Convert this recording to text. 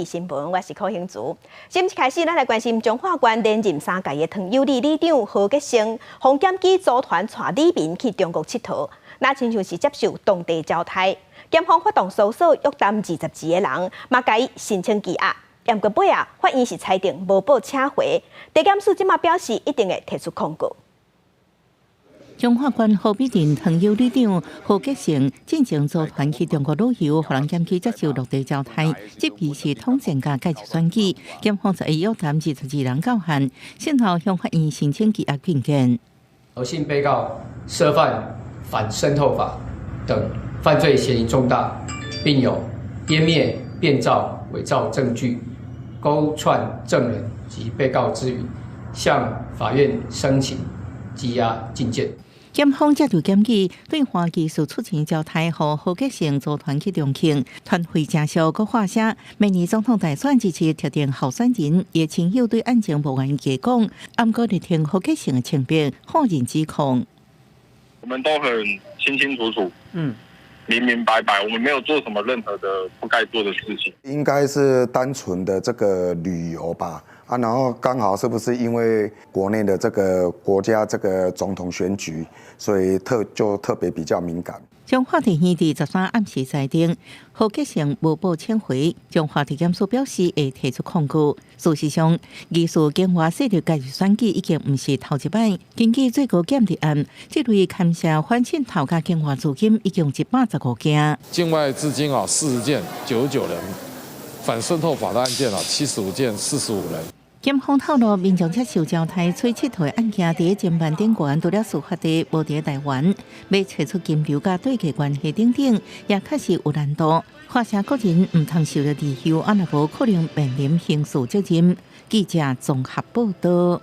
新聞，我是柯興竹。先開始，咱來關心彰化縣連任三屆的唐佑里里長何杰成，予檢舉組團帶里民去中國𨑨迌，若親像是接受當地招待。檢方發動搜索約談22個人，嘛共伊申請羈押。毋過尾仔，法院是裁定無報請回。地檢署這馬表示一定會提出抗告。彰化縣河美鎮唐佑里長何杰成進前組團去中國旅遊，予人檢舉接受落地招待，這期是統戰佮介入選舉，檢方就約談22人到案，先後向法院申請羈押禁見。何姓被告涉犯反滲透法等犯罪嫌疑重大，並有湮滅、變造、偽造證據、勾串證人及被告之虞，向法院申請羈押禁見。檢方這度檢舉對華技術出錢招待，予何杰成組團去重慶，團費誠俗，閣喝聲。明年總統大選支持特定候選人，伊親友對案情無願意講，毋過力挺何杰成的清白，否認指控。我們都很清清楚楚，明明白白，我們沒有做什麼任何的不該做的事情。應該是單純的這個旅遊吧。啊，然後剛好是不是因為國內的這個國家這個總統選舉，所以就特別比較敏感。彰化地院佇13暗時裁定何杰成無報請回，彰化地檢署表示會提出抗告。事實上，疑似境外勢力介入選舉已經毋是頭一擺。根據最高檢的案，這類牽涉反滲透佮境外資金已經115件。境外資金啊，40件99人，反滲透法的案件啊，75件45人。檢方透露，民眾接受招待揣𨑨迌的案件，佇偵辦頂懸，除了事發地無佇台灣，欲揣出金流佮對價關係等等，也確實有難度。發生個人毋通受著利誘，啊若無可能面臨刑事責任。記者綜合報道。